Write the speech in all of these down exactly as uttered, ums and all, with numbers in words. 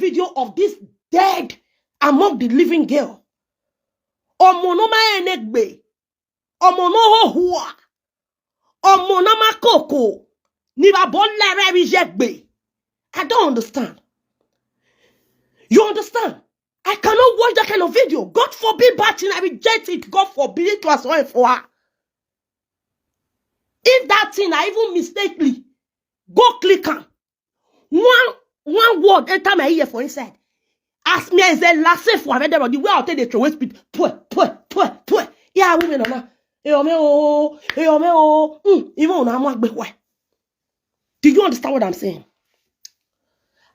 video of this dead among the living girl. Ọmọ no ma enegbe. Ọmọ no hohua. Ọmọ na makoko. Ni babo lere bi jegbe. I don't understand. You understand? I cannot watch that kind of video. God forbid, but I reject it. God forbid it was all for her. If that thing I even mistakenly go click am, one one word enter my ear for inside. As me as a lasse for another the way I take the throw spit. Pwe, pwe, pwe, pwe. Yeah, women are now. Eyo me o, eyo me o. Mm, even una mo agbe why? Do you understand what I'm saying?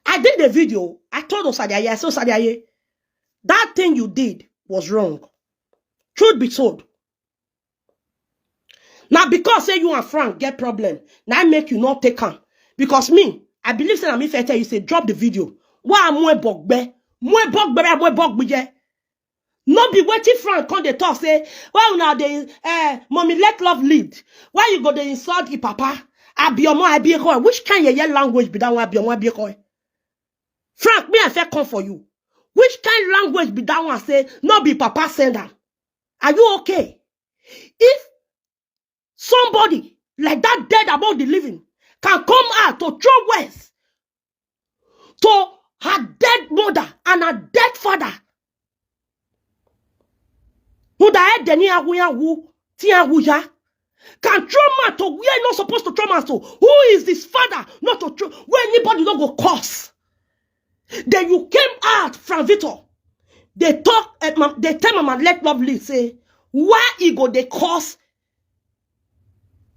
I did the video. I told Osadiaye, I said, Osadiaye, that thing you did was wrong. Truth be told. Now, because say you and Frank get problem, now I make you not take am. Because me, I believe say na me fit tell you say drop the video. Why am I bogbe? Mo bogbe, mo bogbe je. No be wetin Frank come dey talk say, why una dey, eh, mommy, let love lead. Why you go dey insult the papa? Abiomo, Abieko. Which kind yeye language be that one, Abiomo, Abieko? Frank, me I fit come for you. Which kind language be that one say no be papa send am? Are you okay? If somebody like that dead among the living can come out to throw words to her dead mother and her dead father, who the head then ya who ya who, ti ya who ya, can throw man to where not supposed to throw man to. Who is this father not to throw? Where anybody not go curse? Then you came out from Victor. They talk, eh, mam- they tell Mama let love lead say, why he go dey curse?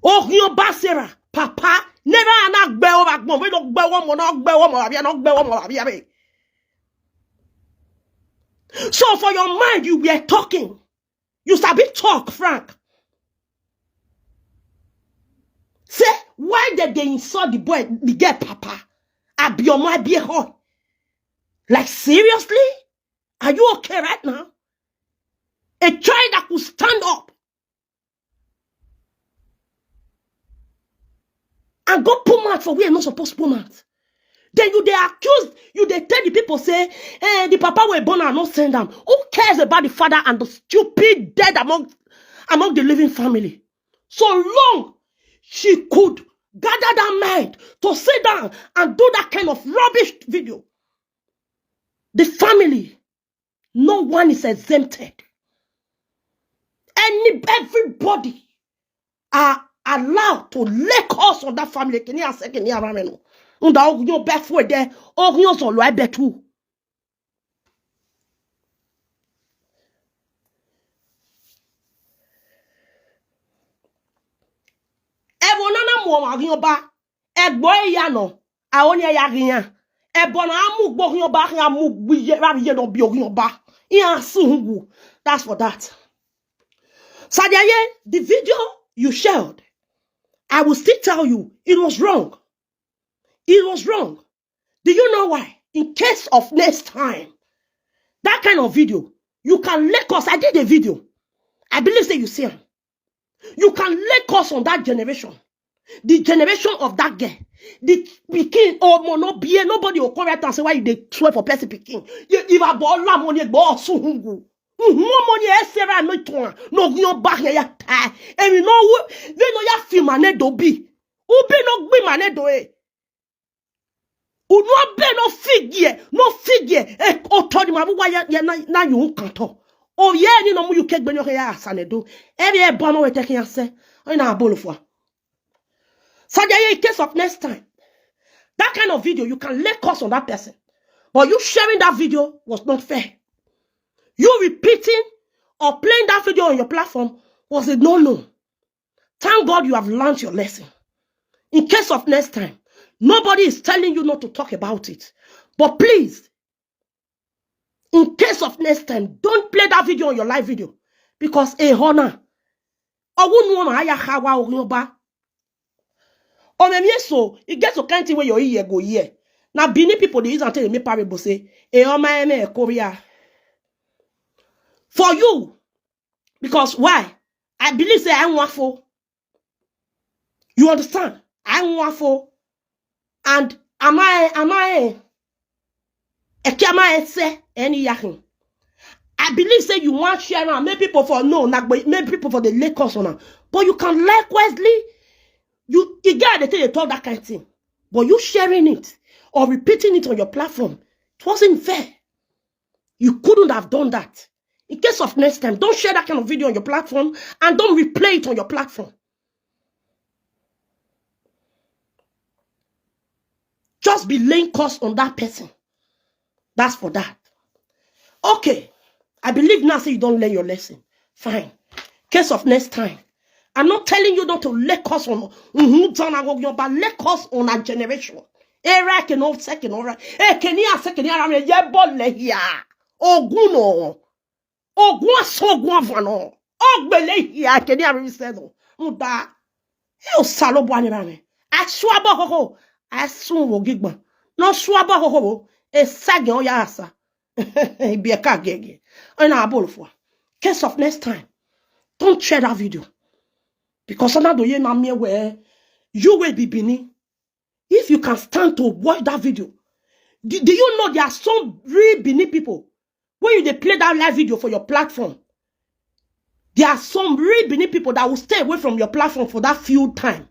Oh, your Sarah, papa, never an agbe or agbon, we no gbe one more, no gbe one more, no gbe one more, abi. So for your mind, you were talking. You sabi talk, Frank. Say, why did they insult the boy, the girl, papa? Abiomo, Abieho. Like, seriously? Are you okay right now? A child that could stand up and go pull mouth for where not supposed to pull mouth. Then you they accuse, you they tell the people say, eh, the papa were born and not send them. Who cares about the father and the stupid dead among among the living family? So long she could gather that mind to sit down and do that kind of rubbish video. The family, no one is exempted. Any everybody are allowed to lay curse on that family. Kini ase kini aramenu. Unda ogyo befu de ogyo solo ebetu. Ewo nana mo ma ogyo ba. Egbo ya no. Aoni ya giyan. Ebo na amu gbo ogyo ba, amu gbiye ba ye no bi ogyo ba. Iya suhu. That's for that. Sadiaye, the video you shared, I will still tell you, it was wrong. It was wrong. Do you know why? In case of next time, that kind of video, you can lay curse. I did a video. I believe say you see am. You can lay curse on that generation. The generation of that girl. The pikin or mo no be nobody will come right and say why you dey swear for person pikin. You if I bought lamb on your boss. Money esera no to no your back ya tie. And you know what? They know ya film and do be. Ubi no be man do eh. Uno be no figure, no figure. Eh, o to di mabu wa ya ya na na you can to. O ye ni no mu you kegbe no ya sanedo. Every e bono we take ya se. O na abolo fo. So there in case of next time, that kind of video you can lay curse on that person. But you sharing that video was not fair. You repeating or playing that video on your platform was a no-no. Thank God you have learned your lesson. In case of next time, nobody is telling you not to talk about it. But please, in case of next time, don't play that video on your live video. Because a honor. Owunu ma aya hawa oyoba. Omemie so, e get some kind thing wey your ear go hear. Na Benin people dey use am take dey make parable say, e oma eme e Korea. For you, because why? I believe say I want for. You understand? I want for. And am I, am I? Ekiama ese eni yahin. I believe say you want share am. Make people for no, na gbe- make people for the Lagos on am. But you can likewise, you, you get the thing they talk that kind of thing. But you sharing it or repeating it on your platform, it wasn't fair. You couldn't have done that. In case of next time, don't share that kind of video on your platform and don't replay it on your platform. Just be laying curse on that person. That's for that. Okay. I believe now say you don't learn your lesson. Fine. Case of next time. I'm not telling you not to lay curse on Uhunzana Wogyoba, lay curse on our generation. Era can all second, all right. Eh, can you second? Ye bole here. Oguno. Ogun asogun avano. Ogbele here. Can you reset? Muda. Yo salo bwani rame. Aswabo koko. Asun wo gigban. No swabo koko. E sagi oya asa. Ibi eka gege. Ona abolo fwa. Case of next time. Don't share that video. Because I don't hear my mere where you will be Bini. If you can stand to watch that video, do, do you know there are some real Bini people when you they play that live video for your platform? There are some real Bini people that will stay away from your platform for that few time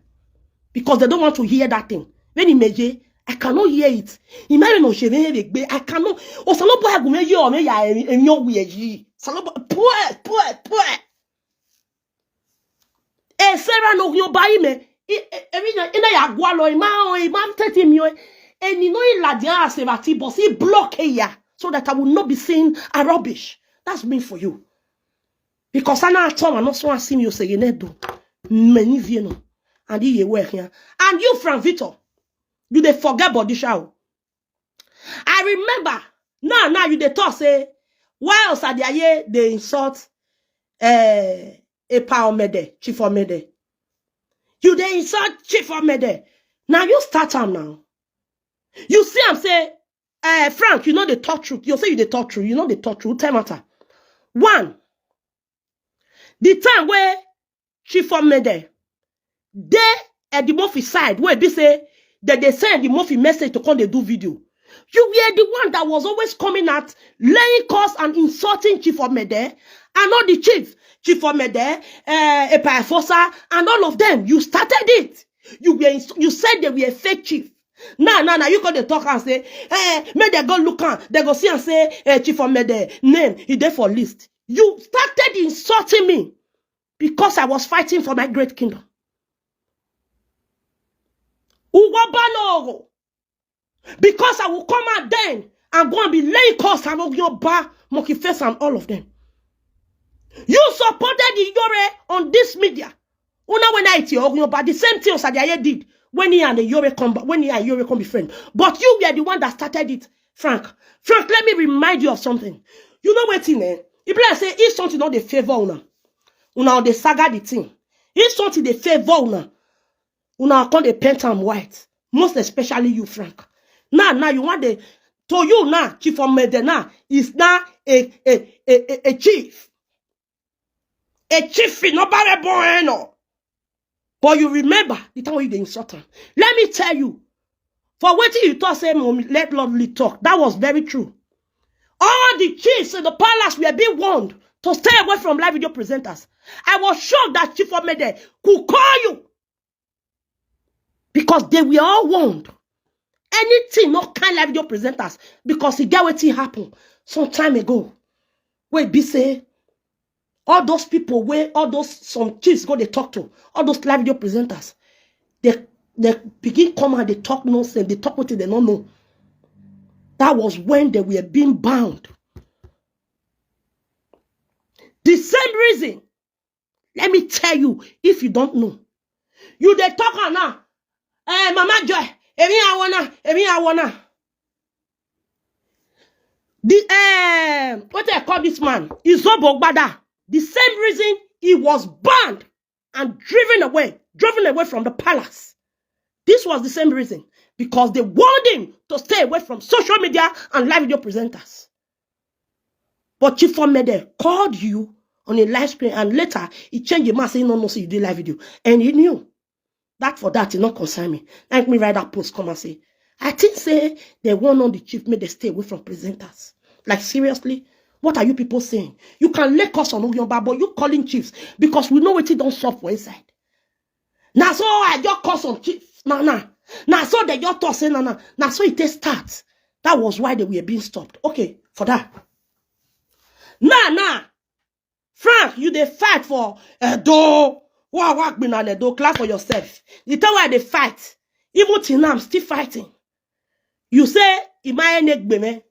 because they don't want to hear that thing. When he may, I cannot hear it. He may not share it, but I cannot. O salobo agume yo me ya enyo wi eji. Salobo poor, poor, poor. E sera no yo ba ime. E e e ina ya gwa lo ima o ima tete mi o. E ni no ila dia asevati but he block here so that I will not be seeing a rubbish. That's me for you. Because I know I told no so I see you say you do many vino and you were here. And you, Frank Victor, you they forget body show. I remember now, now you they talk say why Osadiaye they insult uh, Epa Omede, Chief Omede. You they insult Chief Omede. Now you start am now. You see, I'm say, uh, Frank, you know the talk truth. You say you the talk truth. You know the talk truth. Tell matter. One, the time where Chief Omede, they at the Murphy side, where be say that they send the Murphy message to come they do video. You were the one that was always coming at laying curse and insulting Chief Omede and all the chief, Chief Omede, uh, Epa Efosa, and all of them. You started it. You were ins- you said they were a fake chief. Now, now, now you go to talk and say, eh, make they go look am. They go see and say, eh, Chief Omede name, he there for list. You started insulting me because I was fighting for my great kingdom. Uwabano. Because I will come out then and go and be laying curse and Ogyoba, Monkey Face and all of them. You supported the Yore on this media. Una when I tell Ogyoba, the same thing Osadiaye did when he and the Yore come back, when he and Yore come be friend. But you were the one that started it, Frank. Frank, let me remind you of something. You know what thing, eh? If I say if something not the favor una, una on the saga the thing. If something they favor una, una come dey paint am white, most especially you, Frank. Now, now you want the to you now, Chief Omede now is now a a a, a, a chief, a chief in Obarebo Eno. But you remember the time when you dey insult am. Let me tell you, for wetin you talk say Mom, let lovely talk. That was very true. All the chiefs in the palace were being warned to stay away from live video presenters. I was shocked that Chief Omede could call you because they were all warned. Anything not kind live video presenters because he get wetin happen some time ago. Wey be say all those people wey all those some chiefs go dey talk to, all those live video presenters, they they begin come and they talk nonsense, they talk wetin they no know. That was when they were being bound. The same reason, let me tell you, if you don't know, you dey talk am now. Eh, Mama Joy, emi I wanna, emi I wanna. The eh, what I call this man, Izobo Gbada. The same reason he was banned and driven away, driven away from the palace. This was the same reason because they warned him to stay away from social media and live video presenters. But Chief Omede called you on a live screen and later he changed the man saying no, no, see you do live video. And he knew that for that, he not concern me. Like me write that post, come and say, I think say they want on the chief, make they stay away from presenters. Like, seriously, what are you people saying? You can lay curse on Ogionba, but you calling chiefs because we know what he don't solve for inside. Now, so I just call some chiefs. Now, now. Now, so they just talk say, now, now. Now, so it takes start. That was why they were being stopped. Okay, for that. Now, now. Frank, you dey fight for Edo. Wa wa gbinale do, clap for yourself. The time why they fight, even till now, I'm still fighting. You say, Imaye Negbeme.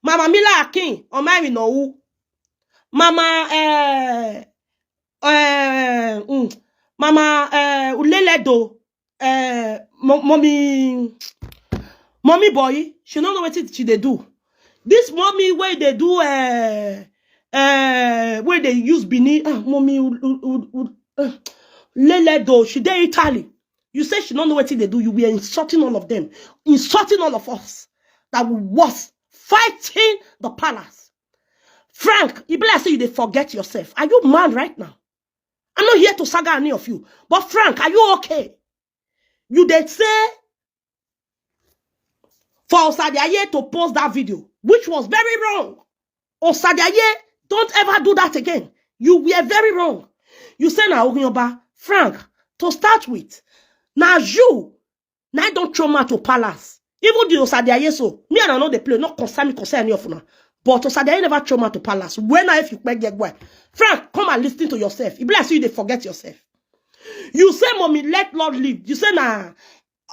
Mama Mila Akin, Omairi no who. Mama, eh, eh, mm, Mama, eh, Uleledo, eh, mo- mommy, mommy boy, she don't know what she they do. This mommy where they do, eh, eh, where they use Bini, ah, mommy, U- U- U- U- uh, Leledo, she dey Italy. You say she don't know what they do. You were insulting all of them, insulting all of us that was fighting the palace. Frank, you be like say you dey forget yourself. Are you mad right now? I'm not here to saga any of you. But Frank, are you okay? You dey say for Osadiaye to post that video, which was very wrong. Osadiaye, don't ever do that again. You were very wrong. You say na Ogionba, Frank, to start with, now you, now don't throw me to palace. Even the Osadiaye so, me and I know they play, not concern me, concern any of una. But Osadiaye never throw me to palace. When I if you beg get why? Frank, come and listen to yourself. If like say you dey forget yourself. You say, "Mommy, let Lord live." You say, "Na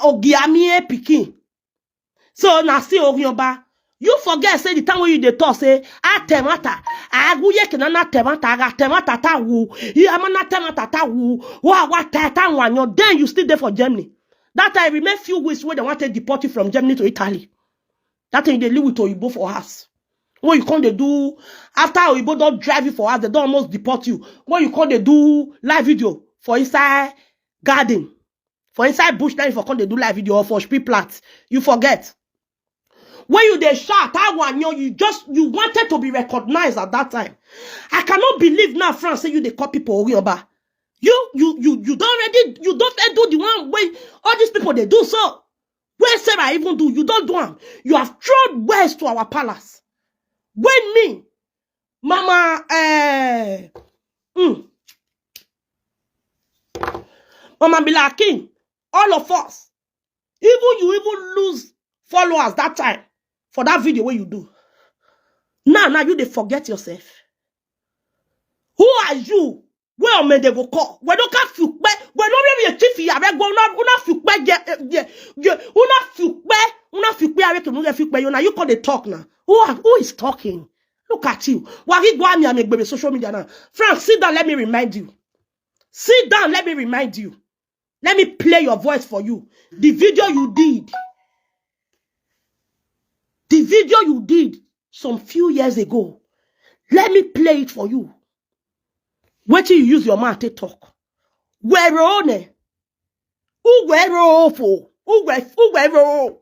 Ogiamie pikin." So na still Ogionba. You forget say the time when you dey talk say, "Atemata, aguye kenana temata, aga temata ta wu, yamana temata ta wu, wa wa ta ta wanyo." Then you still there for Germany. That time remain few weeks when they want to deport you from Germany to Italy. That time they live with Oyibo for us. When you come, they do, after Oyibo don't drive you for us, they don't almost deport you. When you come, they do live video for inside garden, for inside bush. Now you for come, they do live video or for Spielplatz. You forget. When you dey shout, I want you, you just, you wanted to be recognized at that time. I cannot believe now, France, say you dey call people Ogionba. You, you, you, you don't already, you don't do the one way all these people they do so. Where Sarah even do? You don't do am. You have thrown words to our palace. When me, Mama, eh, mm, Mama Bilakin, all of us, even you even lose followers that time for that video where you do. Now, now you dey forget yourself. Who are you? Where am they go call? We don't have to pay. We don't be a chief here. We go not, we not to pay. Yeah, yeah, yeah. We not to pay. We not to pay. We can not to pay. You now you call the talk now. Who are, who is talking? Look at you. Why he go on me and make baby social media now? Frank, sit down. Let me remind you. Sit down. Let me remind you. Let me play your voice for you. The video you did. The video you did some few years ago. Let me play it for you. Wait till you use your mouth to talk. Where on it? Who were for? Who were who were?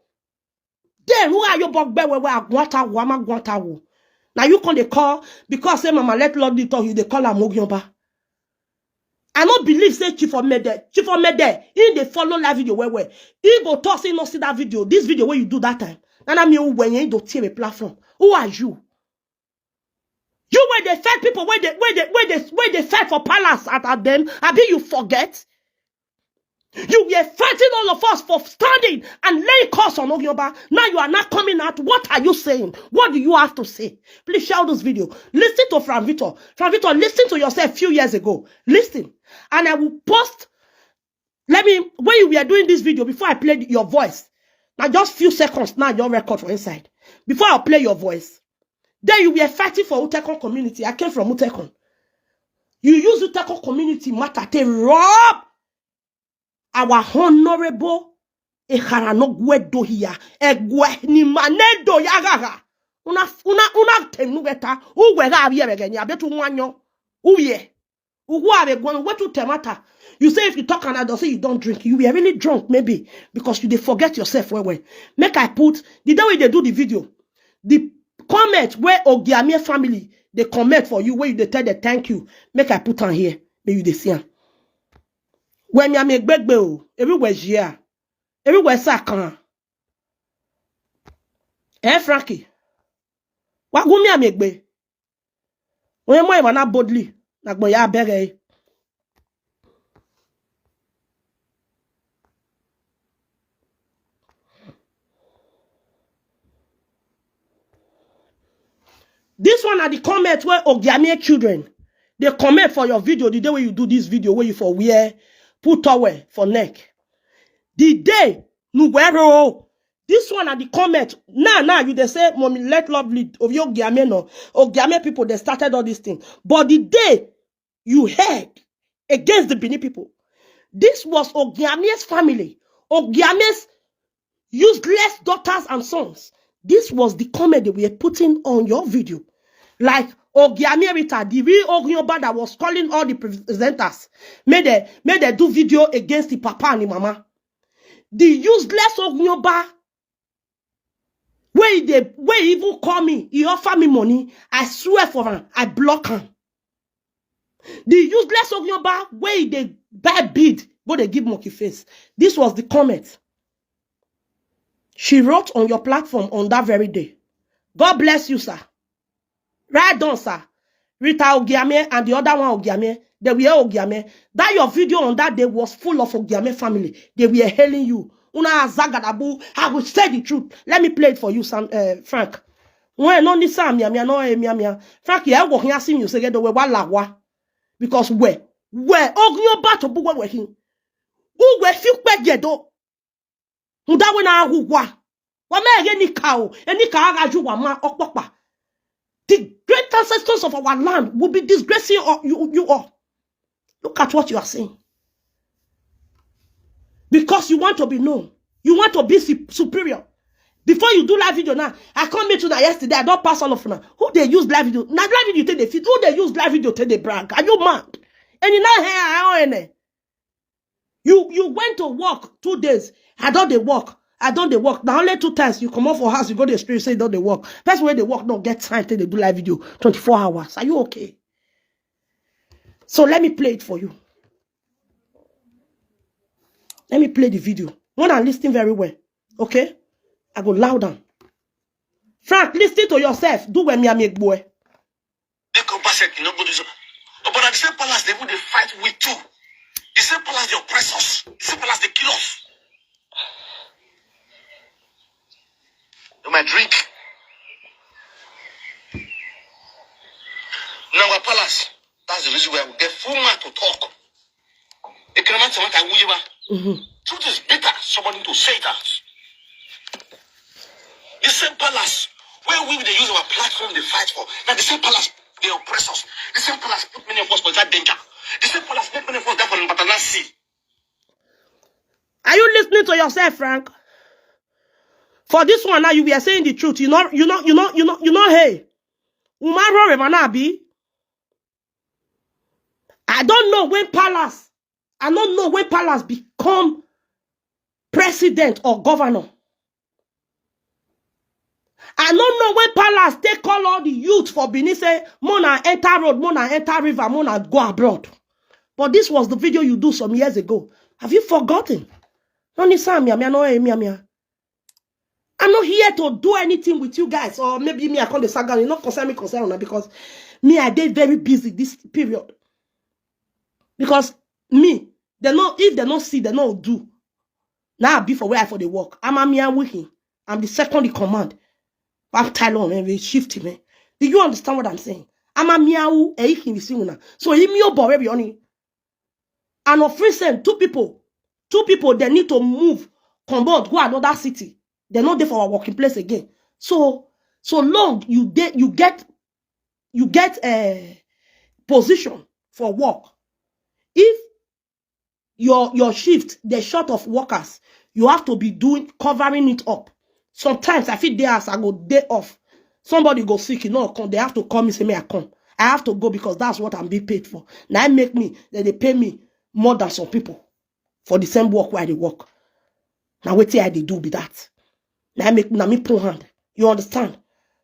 Then who are you bog be where agwata wama gwata wo? Now you can they call because say Mama let Lord the talk you they call am Ogionba. I no believe say Chief Omede, Chief Omede, he dey follow live video well well. He go talk say no see that video, this video where you do that time. And I mean when you don't tear a platform. Who are you? You where they fight people where they where they where they where they fight for palace at, at them. I be you forget. You were fighting all of us for standing and laying curse on Ogionba. Now you are not coming out. What are you saying? What do you have to say? Please share this video. Listen to Frank Victor. Frank Victor, listen to yourself a few years ago. Listen. And I will post. Let me, when you were doing this video, before I played your voice, now just few seconds now, your record for inside. Before I play your voice, then you were fighting for Utekon community. I came from Utekon. You use Utekon community matter to rob our honorable Eharanogwe Dohia. Egwe ni mane do yagaga. Una, una, una tenugeta. Uwe ga abie begeni, abetu wanyo. Uye. Ugu are going, what to temata? You say if you talk and I don't say you don't drink, you were really drunk, maybe, because you dey forget yourself well well. Make I put the day when they do the video, the comment where Ogiamie family they comment for you, where you they tell them thank you. Make I put on here. May you they see am. When me I make big bill, everywhere here, everywhere sakan. Eh, Frankie. Wa gu mi amegbe. Onye mo ima na boldly. Na gbo ya bere. This one are the comment where Ogiamie children. They comment for your video the day when you do this video where you for wear put towel for neck. The day Nuwero. This one are the comment. Now, now you they say, "Mommy, let love lead." Of your Ogiamie no. Ogiamie people, they started all this thing. But the day you heard against the Benin people, this was Ogiamie's family. Ogiamie's useless daughters and sons. This was the comment they were putting on your video. Like Ogiamie Rita, the real Ogioba that was calling all the presenters. Made they, made they do video against the papa and the mama. The useless Ogioba, where they, where he even call me, he offer me money. I swear for him, I block him. The useless Ogioba, where they buy bid, go they give monkey face. This was the comment she wrote on your platform on that very day. God bless you, sir. Right on, sir. Rita Ogiamie and the other one Ogiamie, they were Ogiamie. That your video on that day was full of Ogiamie family. They were hailing you. Una azagadabu, I will say the truth. Let me play it for you, Sam, uh, Frank. When no ni Sam, mia, mia, no, eh, mia, mia. Frank, yeah, walking, I see you say, "Get away, wa, la, wa." Because where? Where? Ogioba to bu where him. Who were few peg yedo? Who that when I who wa? Wa me again ni cow, and ni cow, I you wa ma, okpokpa. The great ancestors of our land will be disgracing all- you, you all. Look at what you are saying. Because you want to be known. You want to be su- superior. Before you do live video now, I come meet you that yesterday. I don't pass all of now. Who they use live video? Now live video take the fit. Who they use live video take the brag? Are you mad? And you now here, I own it. You you went to work two days. I don't they work. I don't they work. Now only two times you come off for house, you go to the street, say don't they work. Person where they work don't get time till they do live video twenty-four hours. Are you okay? So let me play it for you. Let me play the video. When I listen very well, okay? I go loud down. Frank, listen to yourself. Do where me and me boy. They come back said, you know, go do so. But at the same palace, they would they fight with too. The same palace, they oppress us. The same palace, they kill us. You might drink. Now our palace, that's the reason why we get full mouth to talk. It cannot sound like we were. Truth is bitter. Somebody to say that. The same palace where we they use our platform they fight for. Now the same palace they oppress us. The same palace put many of us for that danger. The same palace make many of us die for Mbatana Sea. Are you listening to yourself, Frank? For this one now, you were saying the truth. You know, you know, you know, you know, you know. Hey, Umaro Revanabi. I don't know when palace. I don't know when palace become president or governor. I don't know when palace take call all the youth for Benin say, "Mona enter road, Mona enter river, Mona go abroad." But this was the video you do some years ago. Have you forgotten? No ni sa mia mia no eh, mia mia. I'm not here to do anything with you guys, or maybe me I come the saga. You not concern me, concern una because me I dey very busy this period. Because me, they know if they not see, they not do. Now I be for where I for the work. I'm a mere wiki. I'm the second in command. Pap Tylon, man, we shift him. Eh? Do you understand what I'm saying? I'm a mere who a him is una. So him your boy be on. And of recent, two people, two people they need to move, come out, go another city. They're not there for our working place again. So so long you de- you get you get a position for work. If your your shift, the short of workers, you have to be doing covering it up. Sometimes I feel there as I go day off. Somebody go sick, you know, come. They have to call me, say me I come. I have to go because that's what I'm being paid for. Now I make me that they pay me more than some people for the same work where they work. Now what I they do be that. Now I make now me pull hand. You understand?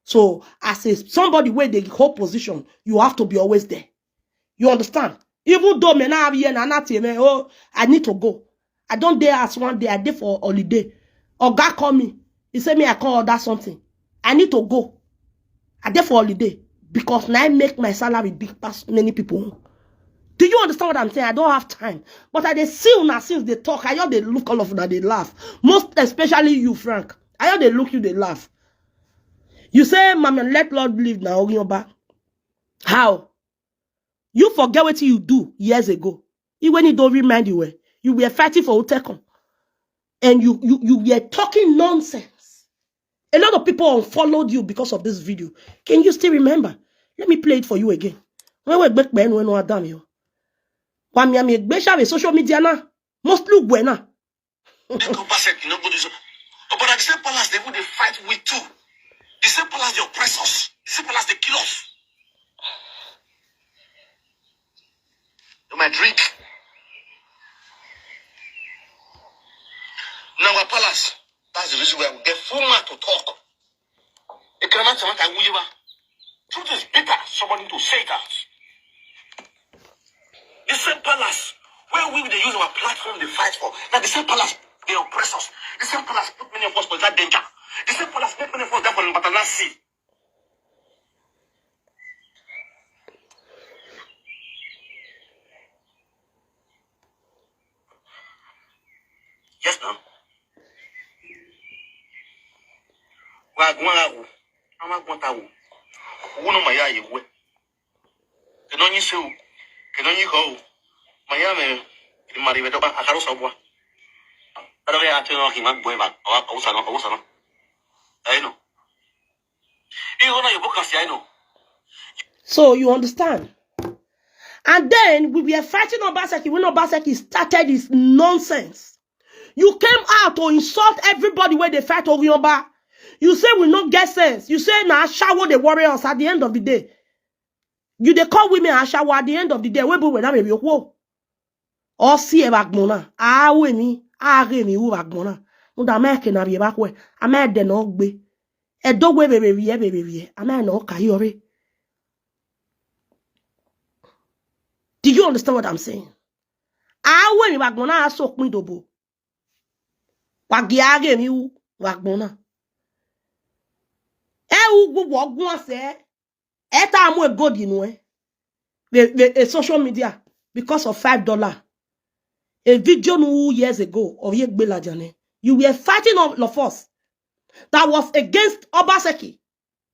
So as a somebody where they hold position, you have to be always there. You understand? Even though me now have here and not here, oh, I need to go. I don't dare ask one day. I did for holiday. Oga call me. He said me I can't order something. I need to go. I dey for holiday because now I make my salary big pass many people. Do you understand what I'm saying? I don't have time. But I dey see una since they talk. I just dey look all of una, they laugh. Most especially you, Frank. I just dey look you, they laugh. You say, "Mama, let Lord live now, Ogunyoba." How? You forget what you do years ago. He when he don't remind you, eh? You were fighting for Utekon. And you, you, you were talking nonsense. A lot of people unfollowed you because of this video. Can you still remember? Let me play it for you again. When we back when we no Adam you. Why me, me, social media now. Mostly we now. They go pass it, you know, go do so. Oh, but at the same palace, they would they fight with too. The same palace, they oppress us. The same palace, they kill us. You might drink. Now our palace, that's the reason why we get full mouth to talk. It cannot matter who you are. Truth is bitter. Somebody to say that. The same palace where we dey use our platform dey fight for. Now the same palace dey oppress us. The same palace put many of us for that danger. The same palace make many of us die for Mbatana Sea. Yes, now. Wa gwa wo. Ama gwa ta wo. Wo no ma ya ye we. Ke no nyi se o. Ke no nyi ho o. Ma ya me. Ke mari we do ba akaro so bwa. Ada ke ate no ki ma gbo e ba. O sa no, o sa no. I know. You know you book us, I know. So you understand? And then we were fighting Obaseki when Obaseki started his nonsense. You came out to insult everybody when they fight Orionba. You say we no get sense. You say na ashawo dey worry us at the end of the day. You dey call women ashawo at the end of the day. We be when I'm a whoa. Or see a backbone. Ah, we me. Ah, we me who backbone. Unda me ke na be back way. A me de no gbe. E do we be be be be be. A me no ka yore. Do you understand what I'm saying? Ah, we me backbone a so pin dobo. Wa gi age mi u backbone. E u gbo wo gun ase. E ta mu e go di nu e. The, the, a social media because of five dollar. A video nu years ago of Yegbelajane. You were fighting all of us. That was against Obaseki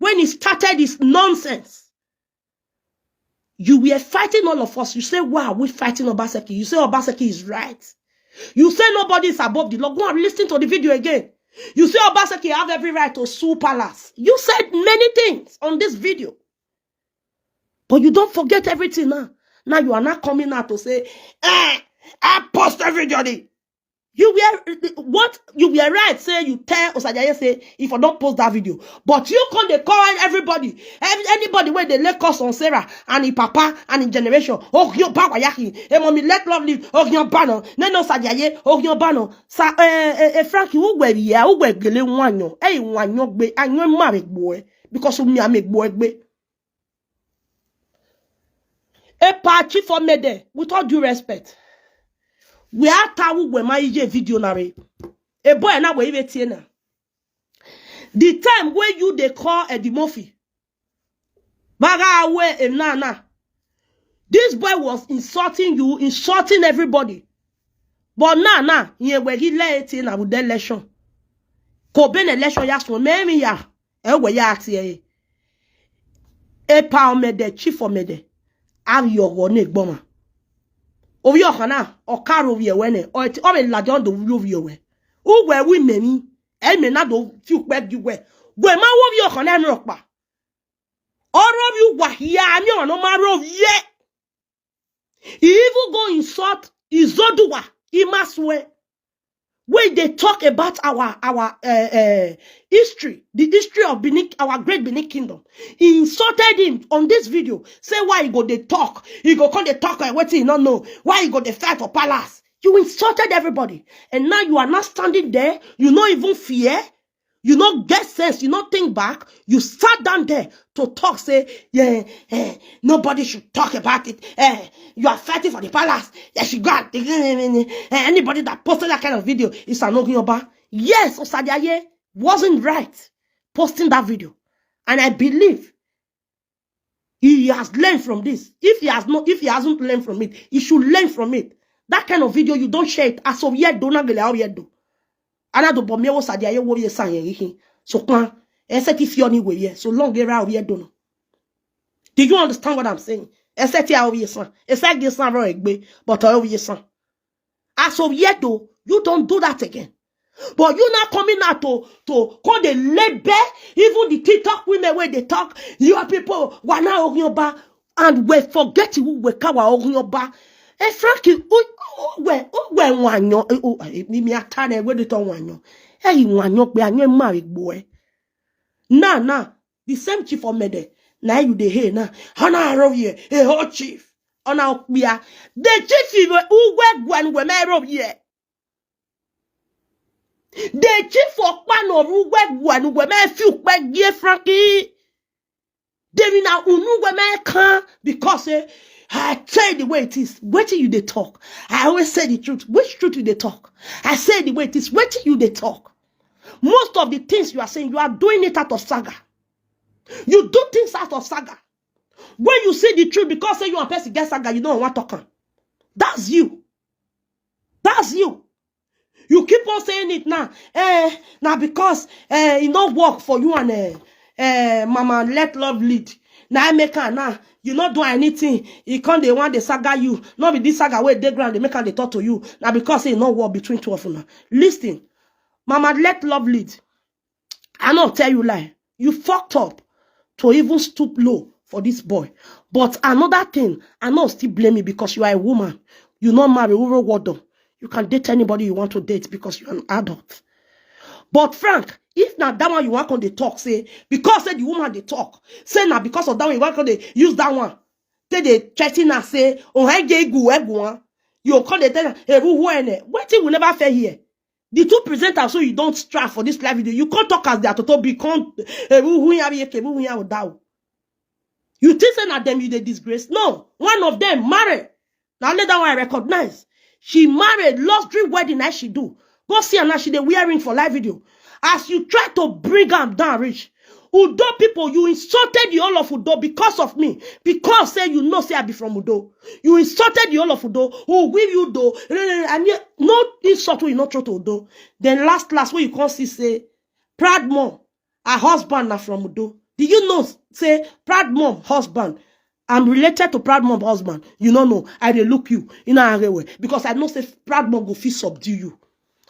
when he started his nonsense. You were fighting all of us. You say, "Why are we fighting Obaseki?" You say Obaseki is right. You say nobody is above the law. Go and listen to the video again. You say Obaseki have every right to sue palace. You said many things on this video. But you don't forget everything now. Now you are not coming out to say, "Eh, I post every journey." You were what you were right. Say you tell Osajaye say if I don't post that video, but you come dey call everybody, ev- anybody where they lay curse on Sarah and his papa and his generation. Oh, you ba wayaki. Hey, mommy, let love live. Oh, you bano. Ne no Osajaye. Oh, you bano. Sa eh eh eh Frankie, who were here? Who were gele wanyo? Hey, wanyo gbe. Anyo ma make boy because me I make boy gbe. A party for me there. With all due respect, we are tawu we my ije video na re. A boy na we even tie na. The time where you they call Eddie Murphy, baga away him na na. This boy was insulting you, insulting everybody. But now, now, he we he let it in with the election. Cobain election, yes, one me me ya. E we ya ti e. E pa omede, chief omede. Have your one gboma. Ovi okana, okaro ovi ewene. O ti o be la don do ovi ewe. U we we me ni. E me na do fi pe gi we. We ma wo ovi okana e mi ropa. Oro mi wa ya mi ono ma ro ye. He even go insult Izodua Imasue. When they talk about our our uh, uh, history, the history of Benin, our great Benin kingdom, he insulted him on this video. Say why he go they talk, he go come they talk and what he not know. Why he go they fight for palace? You insulted everybody, and now you are not standing there. You not even fear. You not get sense. You not think back. You sat down there to talk. Say, yeah, eh, nobody should talk about it. Eh, you are fighting for the palace. Yes, you got eh, anybody that posted that kind of video is an Ogunyoba. Yes, Osadiaye wasn't right. posting that video. And I believe he has learned from this. If he has not, if he hasn't learned from it, he should learn from it. That kind of video, you don't share it. As of yet, do not get out yet do. Ana do bomye wo sadia ye wo ye san ye hi. So kwan, ese ti fi oni we ye. So long era o ye do no. Do you understand what I'm saying? Ese ti a o ye san. Ese ge san ro egbe, but o ye san. As of yet though, you don't do that again. But you now coming out to to call the label, even the TikTok women where they talk, your people were now on your back and we forget who we kawa on your back. Eh, Frankie, who where who where wanyo? Oh, me me atane where they talk wanyo. Hey, wanyo be anyo married boy. Nah, nah. The same chief of Mede. Now you dey hear now. Hana arrow here, a whole chief. Ona okpia. The chief who where gwan we me arrow here. The chief of Pano who where gwan we me few where gear Frankie. They mean now unu we me can because eh, I tell the way it is. What you they talk? I always say the truth. Which truth you they talk? I say the way it is. What you they talk? Most of the things you are saying, you are doing it out of saga. You do things out of saga. When you see the truth, because say you and person get saga, you don't want to talk am. That's you. That's you. You keep on saying it now. Eh, now because eh, it not work for you and eh, eh, mama let love lead. Now I make her now. You not do anything. He come they want the saga you. Not be this saga where they ground they make her they talk to you. Now because say it not work between two of you now. Listen, mama let love lead. I not tell you lie. You fucked up to even stoop low for this boy. But another thing, I not still blame you because you are a woman. You not marry Uro Wardon. You can date anybody you want to date because you're an adult. But Frank, if now that one you want on the talk, say because say the woman they talk, say now because of that one you want on they use that one. Say they threaten her, say oh hey gay go one. You call the tell her, hey, who who ene? What thing we never fair here? The two presenters so you don't strive for this live video. You can't talk as they are to be con eh, who who ya be who ya down. You think say na them you dey disgrace? No, one of them married. Now let that one I recognize. She married luxury wedding as she do. Go see her now. She dey wearing for live video. As you try to bring am down, rich Udo people, you insulted the whole of Udo because of me. Because say you know say I be from Udo. You insulted the whole of Udo. Who will you do? I mean, no insult wey you not throw to Udo. Then last last when you come see say proud mom, her husband na from Udo. Do you know say proud mom husband? I'm related to proud mom husband. You no know. I dey look you. You know how well because I know say proud mom go fit subdue you.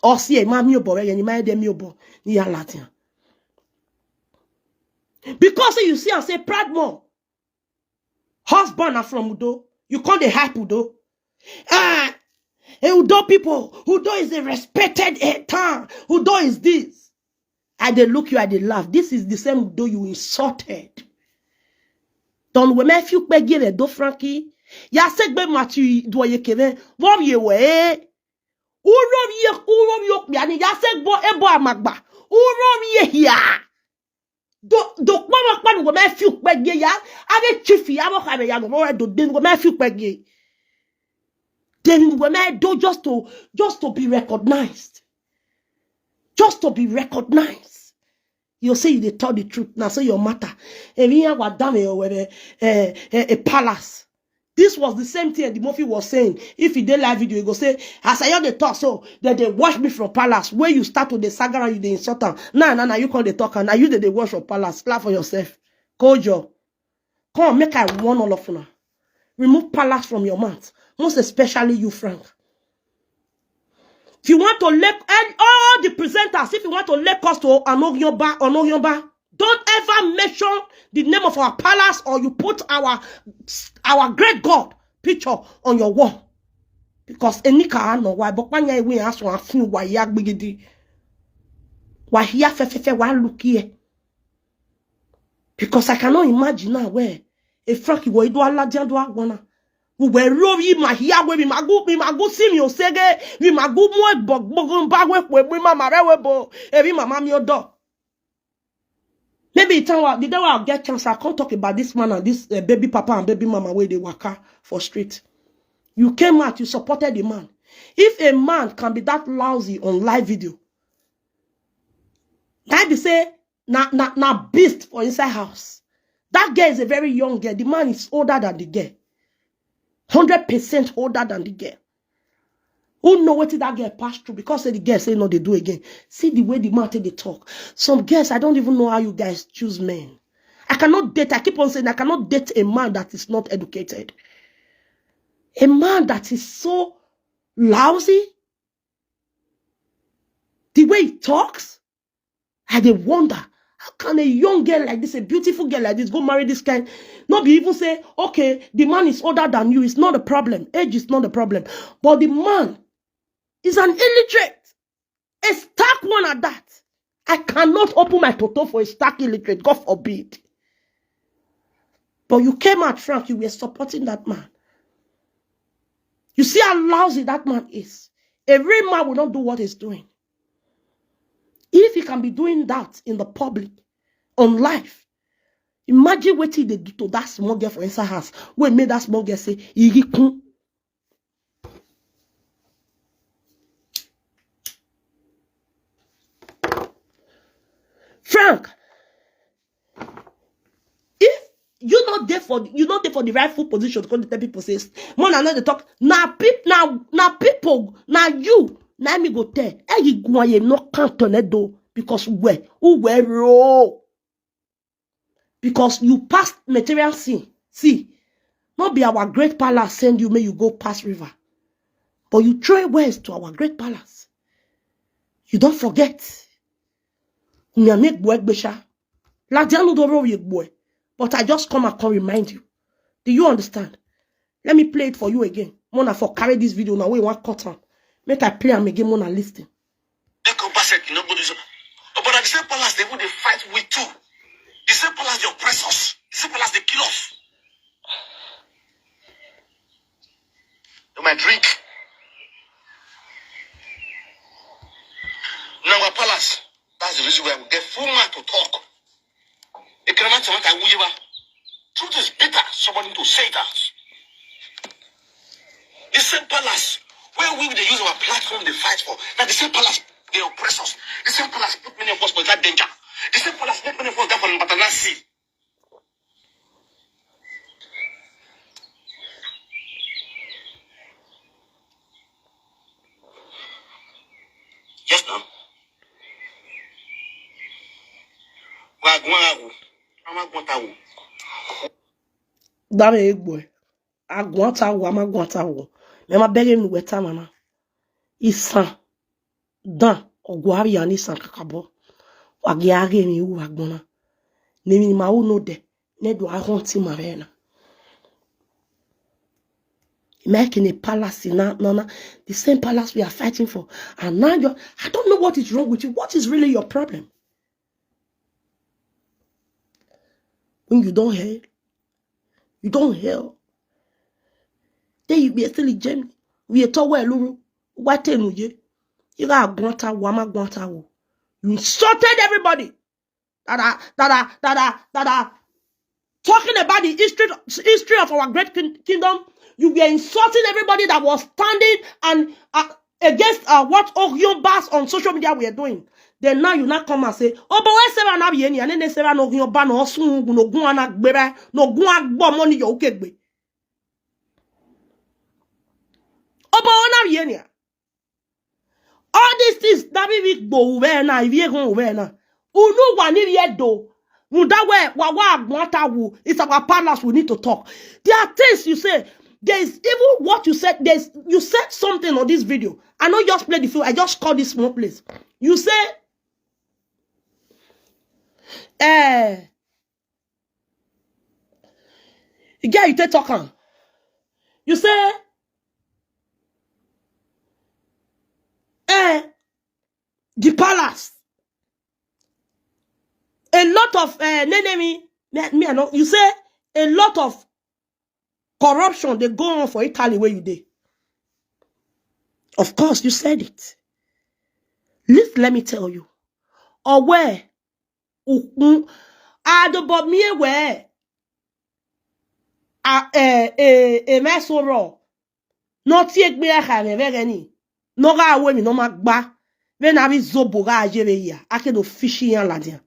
Or see a man me obo, and you mind them me obo. Ni ya latin. Because you see and say proud mom husband are from Udo. You call the hype Udo. Ah, eh, Udo people, Udo is a respected eh, town. Udo is this. I dey look you, I dey laugh. This is the same Udo you insulted. Don we me few peggy do Frankie. Ya segbe mati do ye keve. Wo ye we. Uro ye uro yo piani ya segbo ebo amagba. Uro ye here. Do do kpọmọ kpanu we me few peggy ya. Ave chief ya mo kame ya mo do den we me few peggy. Then we me do just to just to be recognized. Just to be recognized. You say you dey tell the truth. Now say your matter. If you have done a, a, a, a palace. This was the same thing the Murphy was saying. If he dey live video, he go say, as I hear the talk, so then they watch me from palace. Where you start with the saga and you dey insult am. Nah, nah, nah, you can't dey talk and now you dey dey watch from palace. Laugh for yourself. Kojo. Come make I warn all of una. Remove palace from your mouth. Most especially you, Frank. If you want to let and all the presenters, if you want to let us to Anogyoba, Anogyoba, don't ever mention the name of our palace or you put our our great God picture on your wall. Because enika no why but when you ask one thing why ya gbigidi. Why here fefefe why look here. Because I cannot imagine now where a Frankie will do aladian do agwana. We were robi my here where we magu we magu simi osege we magu mo bog bogun bagwe we we mama rewe bo every mama mi odo. Maybe it's our the day I get chance I can't talk about this man and this uh, baby papa and baby mama where they waka for street. You came out, you supported the man. If a man can be that lousy on live video, that be say na na na beast for inside house. That girl is a very young girl. The man is older than the girl. Hundred percent older than the girl. Who know wetin that girl pass through because say the girl say no dey do again. See the way the man take dey talk. Some girls, I don't even know how you guys choose men. I cannot date, I keep on saying I cannot date a man that is not educated. A man that is so lousy, the way he talks, I dey wonder, how can a young girl like this, a beautiful girl like this, go marry this kind? Not be even say, okay, the man is older than you. It's not a problem. Age is not a problem. But the man is an illiterate, a stark one at that. I cannot open my toto for a stark illiterate. God forbid. But you came out, Frank. You were supporting that man. You see how lousy that man is. A real man will not do what he's doing. If he can be doing that in the public, on live, imagine what he dey do to that small girl for inside house. Wey make that small girl say, "Igi kun." Frank, if you not there for you not there for the rightful position to come dey tell people say, "Mona no dey talk." Na people, na na people, na you, na me go tell. Hey, you go and you no count on it though, because where who were roll? Because you passed material sin. See, not be our great palace send you, may you go pass river, but you throw words to our great palace. You don't forget. Nyame gbue gbesha. Ladianu do ro ye gbue. But I just come and come remind you. Do you understand? Let me play it for you again. Mona for carry this video now. We want cut on. Make I play am again. Mona listen. They come pass it, you know, go do so. Oh, but at the same palace, they would they fight with too. The same palace, they oppress us. The same palace, they kill us. They might drink. Now our palace, that's the reason why we get full man to talk. Ekere ma tẹ̀wọ́n ta wúyé wa. Truth is bitter. Somebody to say that. The same palace where we dey use our platform dey fight for. Na the same palace dey oppress us. The same palace put many of us for that danger. The same palace make many of us die for Mbatana Sea. Yes, now. Wa gun ara wo. Wa ma gun ta wo. Dame egbo. Agun ta wo, a ma gun ta wo. Me ma bere nu we ta mama. Isan. Dan. Ogwari ani san kakabo. Wa ge age mi u wa gbona. Ne mi ma u no de. Ne do a hon ti ma re na. Making a palace in na, na, na, the same palace we are fighting for. And now you're, I don't know what is wrong with you. What is really your problem? When you don't hear, you don't hear. Then you be still in Germany. We are talk well, Lulu. What ten ye? You got gwanta, wama gwanta wo. You insulted everybody. Dada, dada, dada, dada. Talking about the history, history of our great kin- kingdom, you were insulting everybody that was standing and uh, against uh, what Ogion bars on social media were doing. Then now you now come and say, "Oh, but where Sarah na bieni? And then Sarah no Ogion bar no sun no gun ana gbere no gun agbo money yo kegbe." Oh, but na bieni? All these things that we go over now, if you go over now, unu wa ni ri edo. Mudawe wa wa agbon atawo. It's our palace. We need to talk. There are things you say. There's even what you said. There's you said something on this video. I know you just play the film. I just call this small place. You say, eh, yeah, you take talk am. You say, eh, the palace. A lot of uh, me, me, me, I know. You say a lot of corruption they go on for Italy where you dey. Of course, you said it. Listen, let me tell you. Or where ukun adobo mi ewe a eh eh eh mesoro. No ti egbe ya ka me vere ni. No ga we mi no ma gba. Ve na vi zobo ga je ve ya. Ake do fishi yan la dia.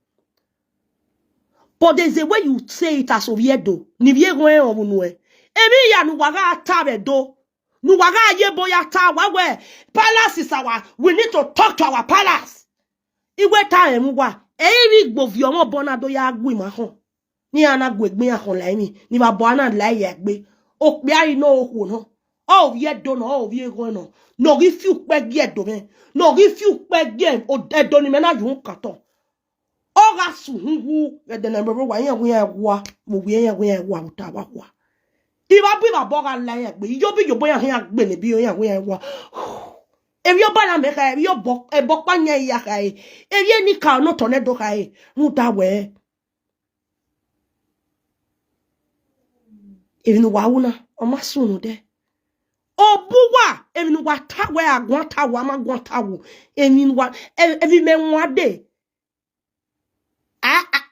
But there's a way you say it as Oviedo. Ni vie gwen o nu e. Emi ya nu waga ta be do. Nu waga ye boya ta wa we. Palace is our. We need to talk to our palace. Iwe ta emu wa. E ri gbo vi omo bona do ya gwi ma hon. Ni ana gwe gbe ya hon la emi. Ni ba bo ana la ya gbe. O pe ari no o ku no. O vie do no, o vie gwen no. No gi fiu pe gi edo me. No gi fiu pe gi o edo ni me na yu kan to. Oga suhungu edene bro wa yan gun yan wa mo wi yan gun yan wa uta wa wa. Iba bi ba boga la yan gbe yo bi yo boya yan gbe ni bi yo yan gun yan wa. Ebi o bala me ka ebi o bo e bo pa yan ya ka e. Ebi ni ka no to ne do ka e. Mu da we. Ebi nu wa una o ma sunu de. Obuwa ebi nu wa ta we agwan ta wa ma gwan ta wo. Ebi nu wa ebi me wa de. Ah, ah.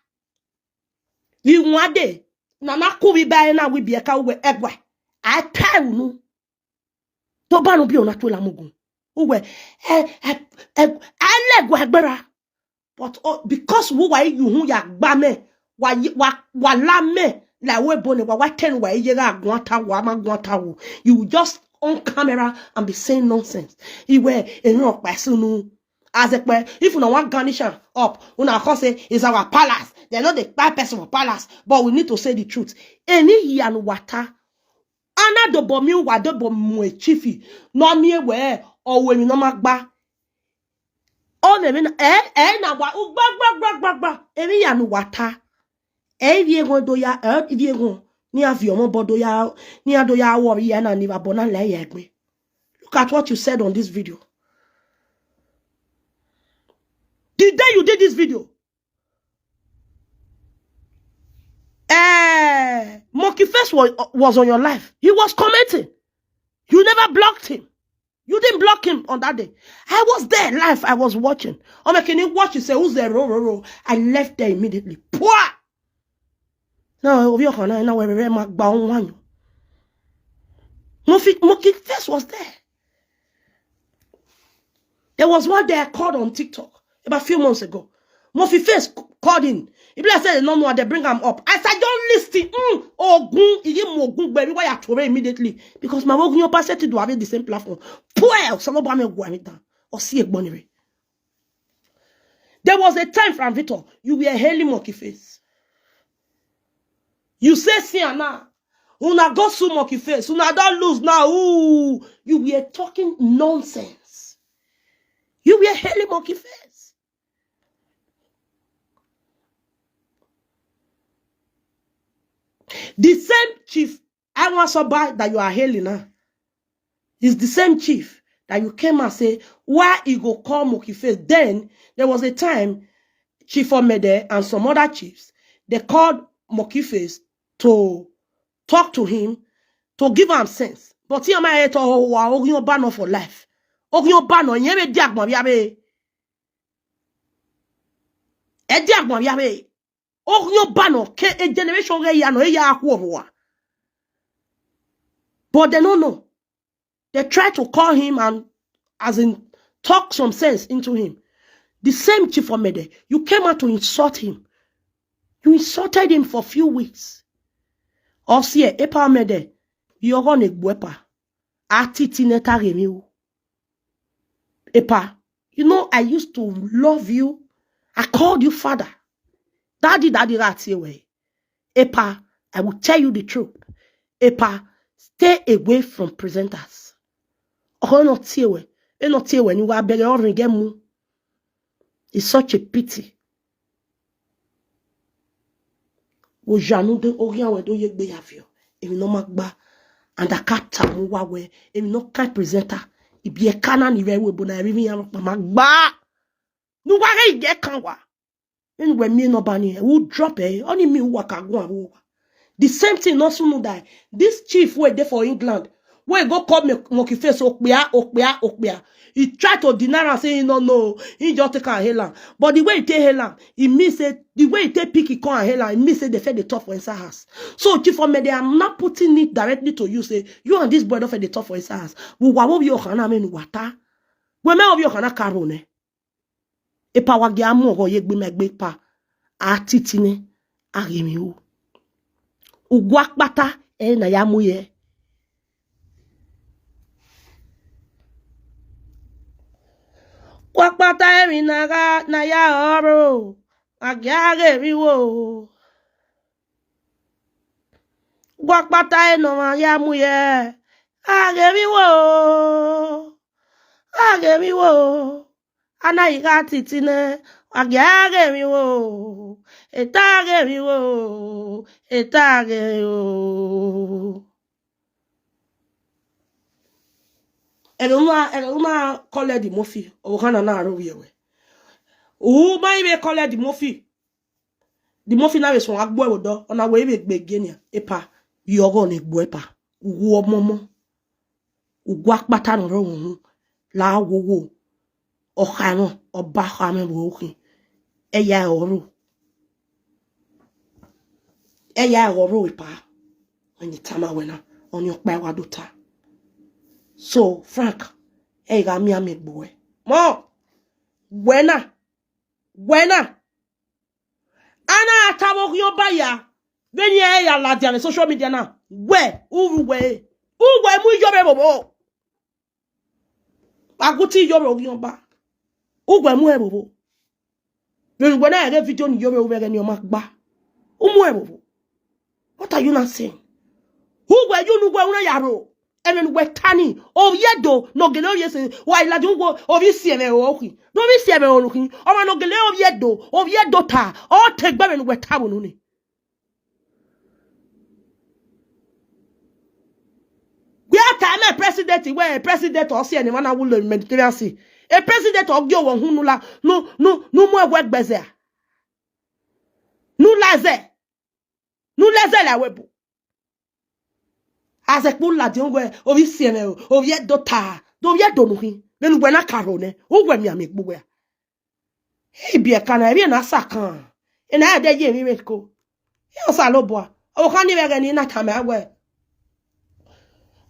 Iwade. Nana kubi bae na wi bieka uwe egwa. I tell you. To banu bi ona to la mugun. Uwe. Eh, eh, eh, alegwa agbara. But oh, because wo wa yu hun ya gba me, wa yi- wa wa la me la we bone wa wa ten wa ye ga gwanta wa ma gwanta wo. You will just on camera and be saying nonsense. Iwe enu opa sunu. As a pe, if una wan garnish am up, una come say is our palace. They no dey kpai person for palace, but we need to say the truth. Any yan wata, ana dobo mi wa dobo mu e chifi. No mi e we o we mi no ma gba. O me mi na eh eh na wa u gba gba gba gba gba. Emi ya nu wata. Eh vi egon do ya eh vi egon ni a vi omo bo do ya ni a do ya wo ya na ni ba bona la ya gbe. Look at what you said on this video. The day you did this video, eh, Monkey Face was, was on your life. He was commenting. You never blocked him. You didn't block him on that day. I was there live. I was watching. Oh my, can you watch? You say, who's there? Ro, ro, ro. I left there immediately. Poor. Now, Ovio Kana, now where ma gba on one. Monkey Face was there. There was one day I called on TikTok about a few months ago. Monkey Face called in. If I said no more, they bring him up. I said, don't listen. Mm, Ogun, Iyi Mogun, baby, why you throw immediately? Because my Ogun, your pastor to do have the same platform. Poor, so no bame go me down. Or see a bonnery. There was a time, Frank Victor, you were hailing Monkey Face. You say, see, Anna, una go sue Monkey Face, una don't lose now. Ooh, you were talking nonsense. You were hailing Monkey Face. The same chief, I want somebody that you are hailing now. It's the same chief that you came and say, why he go call Monkey Face? Then there was a time Chief Omede and some other chiefs, they called Monkey Face to talk to him, to give him sense. But he am I to wa Ogun Oba no for life. Ogun Oba no, yen be di agbon bi abe. E di agbon bi abe. Ogun Oba no, ke a generation ge ya no, e ya ku obo wa. But they don't know. They try to call him and, as in, talk some sense into him. The same Chief Omede, you came out to insult him. You insulted him for a few weeks. Osie, Epa Omede, you gonna gwepa. Atiti neta gemi o. Epa, you know, I used to love you. I called you father. Daddy, daddy, right here. Epa, I will tell you the truth. Epa, stay away from presenters. Oh, not here. E not here when you are begging or get mu. It's such a pity. Ojanu de ogian we do ye gbe ya fio. Emi no ma gba. And I can't tell you wa we. Emi no kind presenter. Ibi e kana ni we we bona emi ya ma gba. Nu wa re ige kan wa. Anyway, me no bani. Who drop eh? Only me who waka go and who. The same thing, no sunu die. This chief wey dey for England, wey go call me Monkey Face, Okpia, Okpia, Okpia. He try to deny and say he no know. He just take and hail am. But the way he take hail am, he mean say, the way he take pick, he come and hail am, he mean say they fed the top for inside house. So, Chief Omede, I'm not putting it directly to you, say, you and this boy don't fed the top for inside house. We wa wo bi o kana me nu wata. We me o bi o kana karo ne. Epa wa ge amu ogo ye gbe me gbe pa. Atiti ne. Agemi wo. Ugwa kpata e na ya mu ye. Ugwa kpata e mi na ga na ya oro. Agi agemi wo. Ugwa kpata e no ma ya mu ye. Agemi wo. Agemi wo. Ana iga titine. Agi agemi wo. Eta agemi wo. Eta agemi wo. Ege uma, ege uma kole di mofi. O kana na aro wi ewe. Uma ibe kole di mofi. Di mofi na we so agbo ewo do. Ona we ibe gbe genia. Epa. Yogo ne gbo epa. Uwo momo. Ugwa kpata no ro wu. La wo wo. Okhaimo, oba khame wo khin. Eya oro. Eya oro epa. Oni tama wena. Oni okpa wa dota. So, Frank, e ga mi ame gbo e. Mo. Wena. Wena. Ana atabo yo ba ya. Veni e ya la dia social media na. We, uwe. Uwe mu yo be bobo. Aguti yo be ogion ba. Uwe mu e bobo. Veni we na e video ni yo be uwe ni o ma gba. Umu e bobo. What are you not saying? Uwe you nu we una yaro. Eme nu we tani. O ye do no gele o ye se. Wa ila ju wo o vi si eme o ki. No vi si eme o nu ki. O ma no gele o ye do. O ye do ta. O te gbe me nu we ta bo nu ni. We are time president we president o si ene mana wulo Mediterranean Sea. E president o gyo wo hunu la. Nu nu nu mu e we gbeze. Nu laze. Nu laze la we bu. Aze kpu la di ngwe o vi si eme o. O vi e do ta. Do vi e do nu hi. Veni we na karo ne. Uwe mi ame gbo we. Ibi e kana, ibi e na sakan. E na e de ye mi me ko. E o sa lo bo a. O kan ni we ge ni na ta me awe.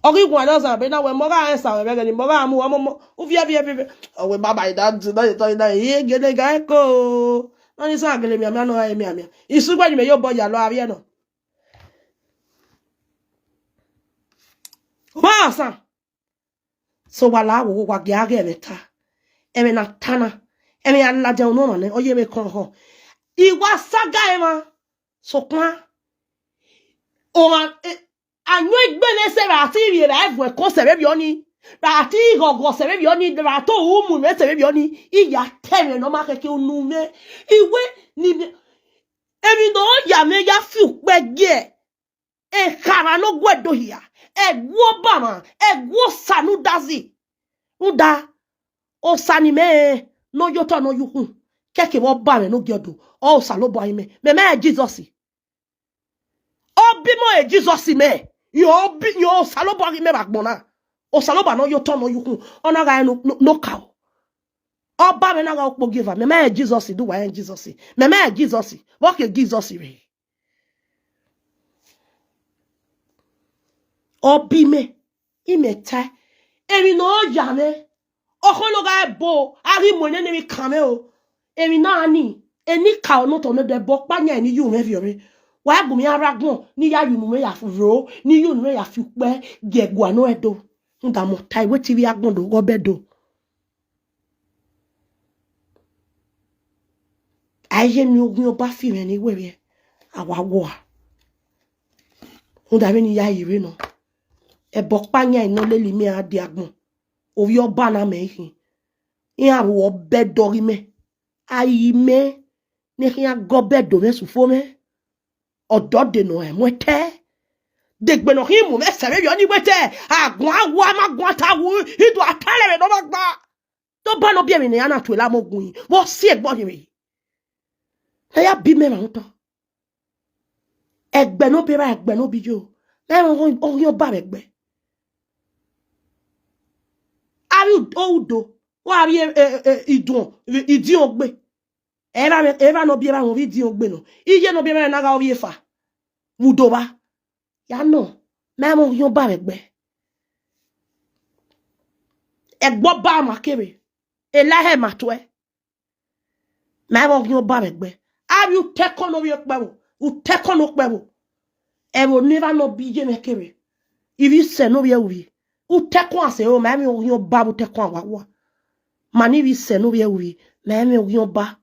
Ogi gwa do sa be na we mo ga e sa we be ge ni mo ga mu wa mo mo. U vie vie vie. O we baba ida du na to ida ye ge de ga e ko. No ni sa gele mi amia no e mi amia. Isu gwa ni me yo bo ya lo avie no. Wa sa. So wala wo wa ge age eme ta. Eme na tana. Eme ya la je no ma ne. Oye me kon ho. Iwa saga ema. So kwa. O ma e, anyo egbe ne se ra ti ri ra evu ko se be bi oni. Ra ti gogo se be bi oni. Ra to umu ne se be bi oni. Iya teme no ma keke unu me. Iwe ni me. Emi no ya me ya fi upe ge. E kara no gwe do hia. E gwo bama. E gwo sanu dazi. Uda. O sani me. No yo to no yuhu. Keke wo ba me no gyodo. O sa lo bo me. Me me Jesus. Obi mo e Jesus me. Yo obi yo sa lo bo me ba gbona. O sa lo ba no yo to no yuhu. Ona ga no no, no ka o. Oba me na ga okpo give me. Me Jesus do wa Jesus. Me me Jesus. Wo ke Jesus re. Obi me. Ime ta. Emi no ya me. Oho no ga ebo. Ari mo ne ne mi kame o. Emi na ni. Eni ka ono to me de bo pa nya ni yu me vi ore. Wa gu mi ara gbon ni ya yu nu me ya fu ro ni yu nu me ya fi pe ge gwa no edo. Nga mo tai we ti vi agbon do go be do. Aye mi ogun oba fi me ni we we. Awa wo a. Unda be ni ya ire no. E bo pa nya ino le li me adi agbon. Ovi oba na me hin. Iya wo be do ri me. Ayi me. Ne hin ago be do me su fo me. Odo de no e mo te. De gbe no hin mu me se me bi oni we te. Agun awo ma gun atawu. Idu atale me no ma gba. To ba no bi emi ne ana tu la mo gun. Mo si e gbo ni mi. Na ya bi me ma uto. Egbe no bi ra egbe no bi yo. Na o o yo ba egbe. Abi o udo. Wa abi e e e idun idin ogbe. Eva me eva no bi eva mo vi idin ogbe no. Iye no bi eva na ga ovi efa. Udo ba. Ya no. Na mo yo ba egbe. Egbo ba ma kebe. Ela he ma to e. Ma mo yo ba egbe. Abi u te ko no bi epe wo. Utekon no kpewo. Ewo never no bi ye mekere. If you say no be uvi. Utekon ase o, ma mi ogin oba utekon awawa. Mani vi se no vie uvi, ma mi ogin oba.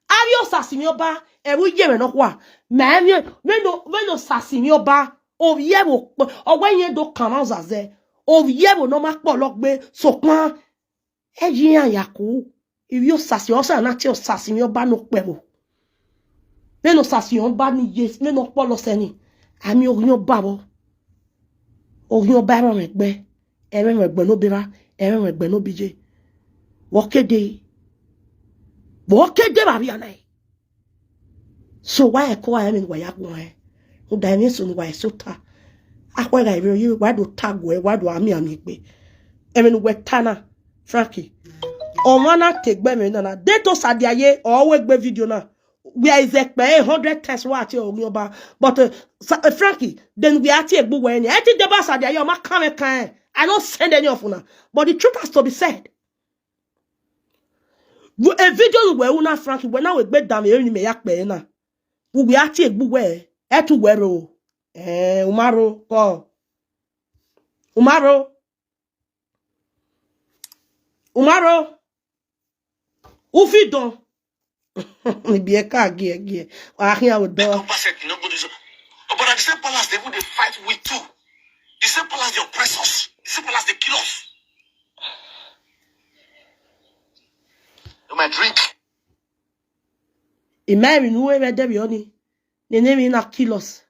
Avi osasi mi oba, ewu ye me no kwa. Ma mi, we no, we no sasi mi oba. Ovie wo, owe ye do kama zaze. Ovie wo no ma po lo gbe, so kwa. E ji ya yaku. Ivi osasi, osa na ti osasi mi oba no kpewo. Me no sasi oba ni yes, me no po lo seni. Ami ogin oba wo. Ogin oba ro me gbe. Ere me gbe no bira, ere me gbe no bije. Wo kede. Wo kede ba bi anai. So why I call him in why I go eh? Who da me so why so ta. Akwa ga ibe you why do tag we, why do ami ami gbe. Eme nu we tana, Frankie. O mana te gbe me na na. De to sadia ye, o we gbe video na. Where is it? A hundred times what you oba. But uh, Sa- uh, Frankie, then we are tea egbu when I think the boss are there. You ma come and can. I don't send any of una. But the truth has to be said. Wo- A video where una Frankie, when I will bet down here in me yak na. We are tea egbu where. E to where o. Eh, umaro, ko. Umaro. Umaro. Ufi don. Ni bi e ka gie gie. Wa hin awo don. Papa said, you know, go this. Oh, but at the same palace, they would they fight with too. The same palace, they oppress us. The same palace, they kill us. You might drink. Imagine who ever there be only. The name in a kill us.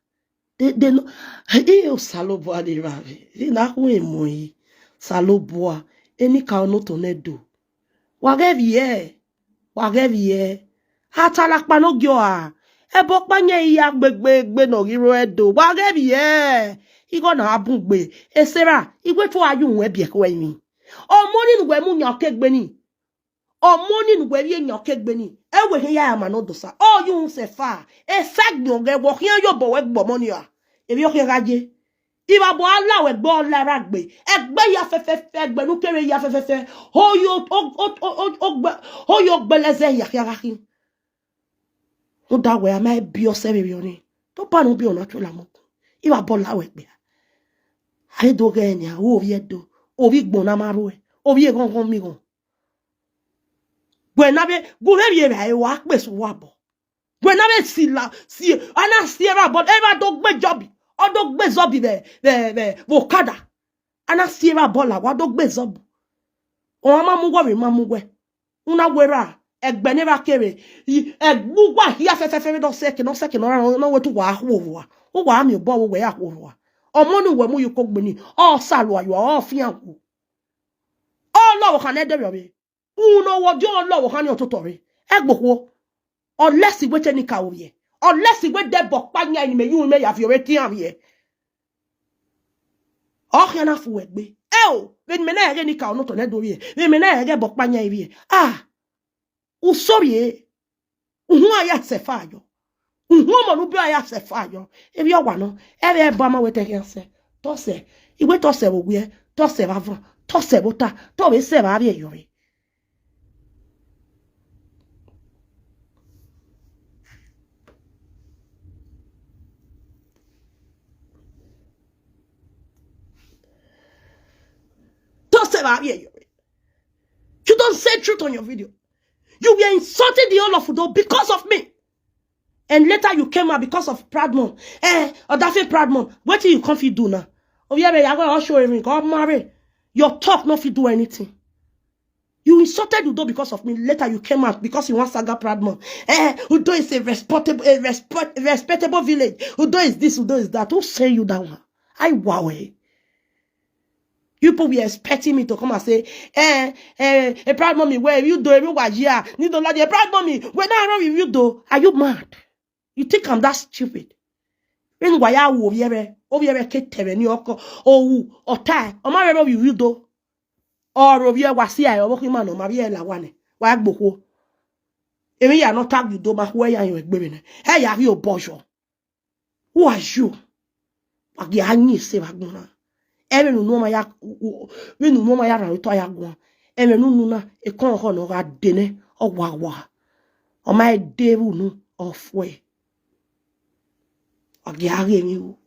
They, they no. Hey, Salobua, they ravi. They na who em moi. Salobua. Any cow not on do. Whatever ye. Whatever ye. Atalakpa no gyo a. Ebo kpanye iya gbegbe gbe no giro edo. Whatever ye. Igo na abungbe. Esera. Igwe to ayu we bi ekwe mi. O moni nu we mu nya okegbe ni. O moni nu we ye nya okegbe ni. E we he ya ma no dosa. O yu se fa. E sag no ge wo hian yo bo we gbo moni a. E bi o hian ga je. Iba bo ala we gbo la ra gbe. Egbe ya fe fe fe gbe nu kere ya fe fe fe. Ho yo o o o o o gbe. Ho yo gbe le ze ya ya ga hin. Who da we am I bi o se bi oni. To pa no bi ona to la mo. Iba bo la we gbe. Are do ge ni a o vi edo. O vi gbo na ma ro e. O vi e gon gon mi gon. Gwe na be gu be bi e wa pe so wa bo. Gwe na be si la si ana si e ba bo e ba do gbe jobi. O do gbe zobi be be be wo kada. Ana si e ba bo la wa do gbe zobi. O ma mu gwe ma mu gwe. Una wera egbe ne ba kere. Egbu gwa hia fe fe fe no se ke no se ke no no we tu wa wo wa. O wa mi bo wo we ya wo wa. O mo ni we mu yu ko gbe ni. O sa lo ayo o fi an ku. O lo wo kan e de bi o bi. Uno wo jo lo wo kan ni ototo re. Egbo wo. Unless we te ni ka o ye. Unless we de bo pa nya ni me yu me ya fi o re ti an ye. O hia na fu we gbe. E o, we ni me na ye ni ka o no to ne do ye. We me na ye bo pa nya ye. Ah. U sorry e. Uhun aya se fa yo. Uhun mo nu bi aya se fa yo. E bi o wa no. E be ba ma we te ke se. To se. Iwe to se wo gwe. To se ba vo. To se bo ta. To be se ba bi e yo re. To se ba bi e yo re. You don't say truth on your video. You were insulting the whole of Udo because of me. And later you came out because of Proudmon. Eh, Odafe Proudmon. What do you come fit do now? Oh yeah, I go show everything. God marry. Your talk no fit do anything. You insulted Udo because of me. Later you came out because you want saga Proudmon. Eh, Udo is a respectable, a respect, respectable village. Udo is this, Udo is that. Who say you that one? I wow. Eh. People were expecting me to come and say, eh, eh, a proud mommy, where you do, everyone here, need to like a proud mommy, when I run with you though, are you mad? You think I'm that stupid? When why are you over here, over here, kate, ni oko, oh, or tie, or my run with you though, or over here, was here, or walking man, or my la one, why go? If you are not tag you do, my way, and you're a women. Hey, are you a bojo? Who are you? Wagi anyi se baguna. Eme nu noma ya, we nu noma ya ra to ya gwa. Eme nu nu na e kon ho no ga dene o wa wa. O ma e de ru nu o fwe. Agi age mi wo.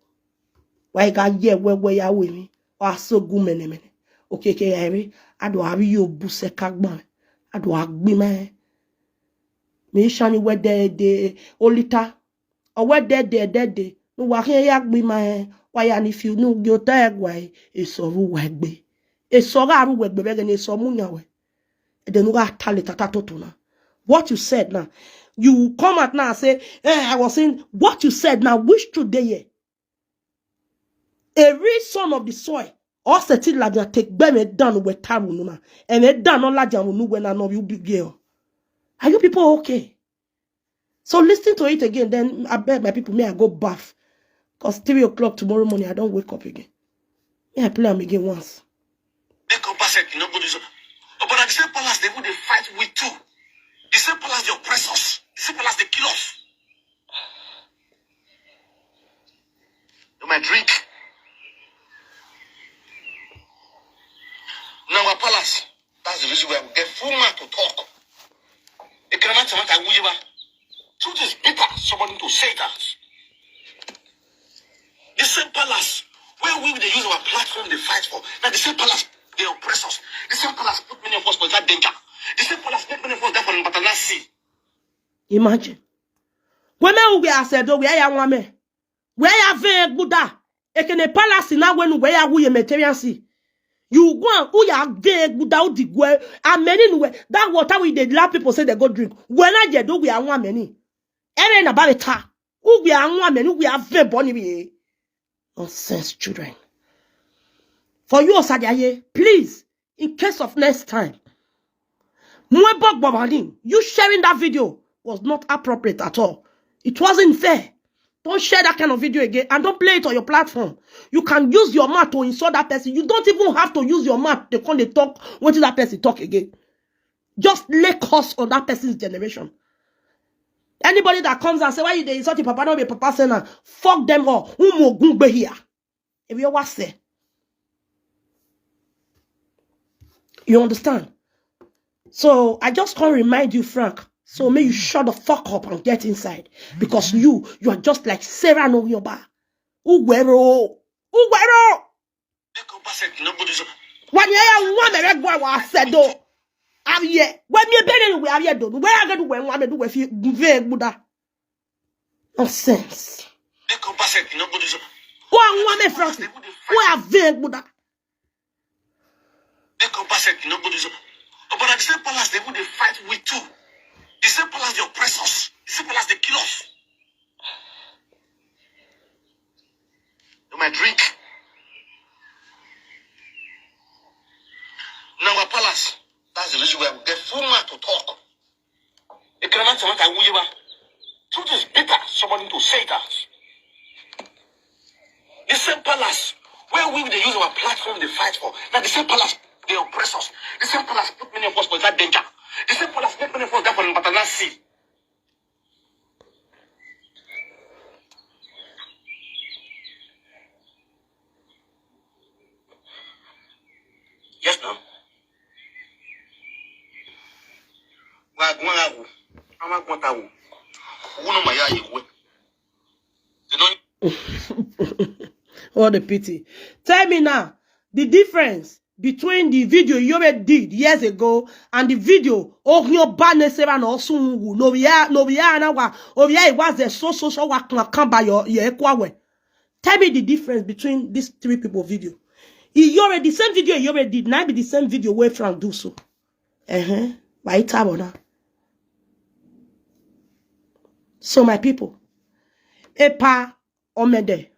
Wa ga ye we we ya we mi. Wa so gu mene mene. Okay, okay, ya we. Ado abi yo buse kagba. Ado agbi me. Mi shani we de de olita. O we de de de de. No wa ke ya gbi ma. Wa ya ni fi no yo ta gwa. E so ru wa gbe. E so ga ru we gbe be ge ni so mu nya we. E de no ga ta le tata to to na. What you said now, you come out now and say, eh, I was saying what you said now, which today here? A real son of the soil. Or setting like that take be me down with taru no na. And me down no like you no when I know you big girl. Are you people okay? So listen to it again. Then I beg my people, may I go bath. Because three o'clock tomorrow morning, I don't wake up again. May I play them again once. They come pass it, you know, go this. But at the same palace, they would they fight with too. The same palace, they oppress us. The same palace, they kill us. You might drink. Now our palace, that's the reason why we get full mouth to talk. It cannot matter who you are. Truth is bitter. Somebody to say that. The same palace where we they use our platform they fight for. Now the same palace they oppress us. The same palace put many of us for that danger. The same palace make many of us die for Batanasi. Imagine. Women who we are said, oh, we are young women. Where you have Buddha? Ekene palace now when where you Humanitarian Sea. You go and who you have Buddha who the where and many where that water we dey allow people say they go drink. When I do we are one many. Eren about the ta. Who we are one many we have very bonny. Nonsense children. For you, Osadiaye, please, in case of next time, Mwebok Bobanin, you sharing that video was not appropriate at all. It wasn't fair. Don't share that kind of video again and don't play it on your platform. You can use your mouth to insult that person. You don't even have to use your mouth. They come they talk. What did that person talk again? Just lay curse on that person's generation. Anybody that comes and say, why you dey insult your papa? Not be papa say na. Fuck them all. Umu ogun be here. If you was say. You understand? So I just can't remind you, Frank. So may you shut the fuck up and get inside. Because you, you are just like Sarah no Yoba. Uguero. Uguero. They come pass it, you know, go this. When you are one, the red one was said, though. Aye, when me bere we are do. Where I go when one do we fi ve Buddha. Nonsense. They come pass it, you know, go this. Who are one me Frank? Who are ve Buddha? They come pass it, you know, go this. But at the same palace, they would they fight with too. The same palace, they oppress us. The same palace, they kill us. You might drink. Now our palace, that's the reason why we get full mouth to talk. It cannot matter who you are. Truth is bitter. Somebody to say that. The same palace where we they use our platform they fight for. Now the same palace they oppress us. The same palace put many of us for that danger. The same palace make many of us die for Batanasi. Yes, no. Wa gwa wo. Ama gwa ta wo. Wo no ma ya yi wo. They don't What a pity. Tell me now, the difference between the video you already did years ago and the video Ohio Bane Sarah no Sunwu. No, yeah, no, yeah, na wa. Oh, yeah, it was the so, so, so, wa kan, kan ba your, your ekwawe. Tell me the difference between these three people video. He already, the same video you already did, now be the same video where Frank do so. Uh-huh. Why it now? So my people, Epa Omede.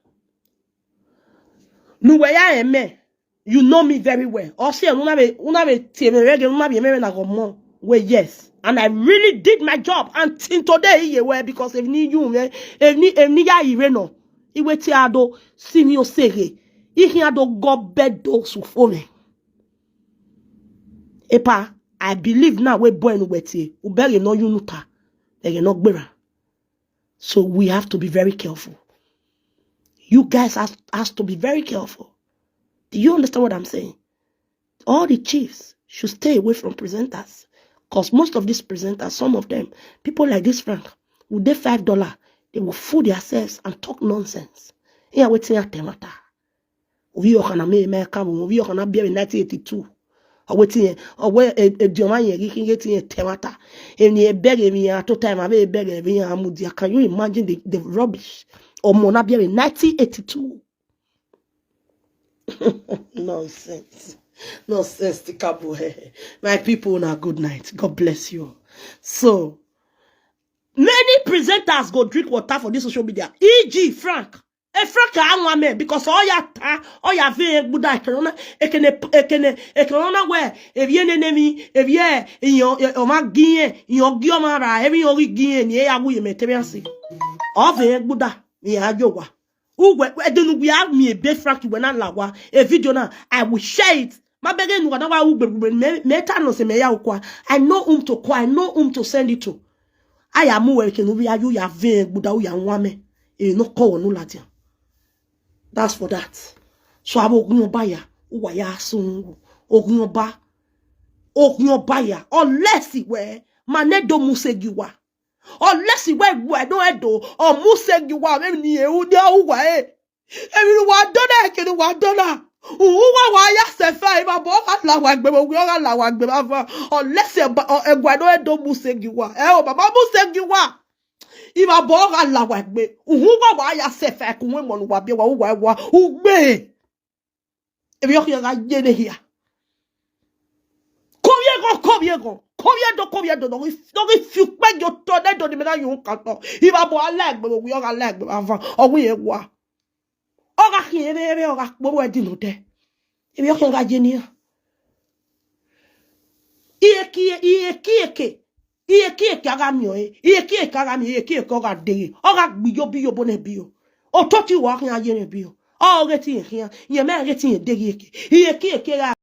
Nuweya Eme, you know me very well. Osi una be una be tie me rege una be me na go mo. Well, yes. And I really did my job until today ye well because if ni you me, if ni if ni ya ire no. Iwe ti ado si mi osege. Ihi ado go bedo su fo me. Epa, I believe now we boy no weti. Ubere no yunuta. Ege no gbera. So we have to be very careful. You guys has, has to be very careful. Do you understand what I'm saying? All the chiefs should stay away from presenters. Because most of these presenters, some of them, people like this Frank, would they five dollar, They will fool themselves and talk nonsense. Yeah, wetin ya temata. Ovi okana me me kabu, ovi okana be nineteen eighty-two. Or wetin, or where a German ye can get in temata. And ye beg me at two time, I may beg me. Can you imagine the, the rubbish? Or mona be nineteen eighty-two. Nonsense. Nonsense, Tikabu. My people, now good night. God bless you. So, many presenters go drink water for this social media. E G Frank. E Frank anwa me because all ya ta, all ya ve gbuda ekenona, ekene, ekene, ekenona we, evie ne nemi, evie, iyo, oma giye, iyo gioma ra, evi yo giye ni ya wu ye me tebiansi. Ove gbuda, ni ajowa. Ugwe, edenu gwe a mi ebe Frank we na lawa. A video na, I will share it. Ma bege nu na wa ugbe ugbe me me ta no se me ya ukwa. I know whom to call. I know whom to send it to. I am where can we are you ya ve gbuda u ya nwa me. E no ko onu ladia. That's for that. So abo ogun oba ya, uwa ya sun ogun oba. Ogun oba ya. Unless we mane do musegiwa. Unless we we no edo or musegiwa me ni e u de uwa e. Emi wa dona ke wa dona. Uwa wa ya se fa iba bo ka la wa gbe bo wi o ka la wa gbe ba fa. Unless e ba e gwa no edo musegiwa. E o baba musegiwa. Iba bo ka la wa gbe. Uwa wa ya se fa ku we mo wa bi wa uwa wa. Ugbe. Ebi yo ki ga ye ne hia. Kobie go, kobie go. Kobie do, kobie do. No if you peg your to de do ni me na you ka to. Iba bo ala gbe bo wi o ka la gbe ba fa. O wi e wa. O ka ki ebe ebe o ka kporo edi no de. Ebi yo ki ga ye ne hia. Iye ki iye ki eke. Iye ki eke aga mi o e. Iye ki eke aga mi, iye ki eke o ka de. O ka gbi yo bi yo bo ne bi yo. O to ti wa ki aye ne bi yo. O ge ti ye ki. Ye me ge ti ye de eke. Iye ki eke ga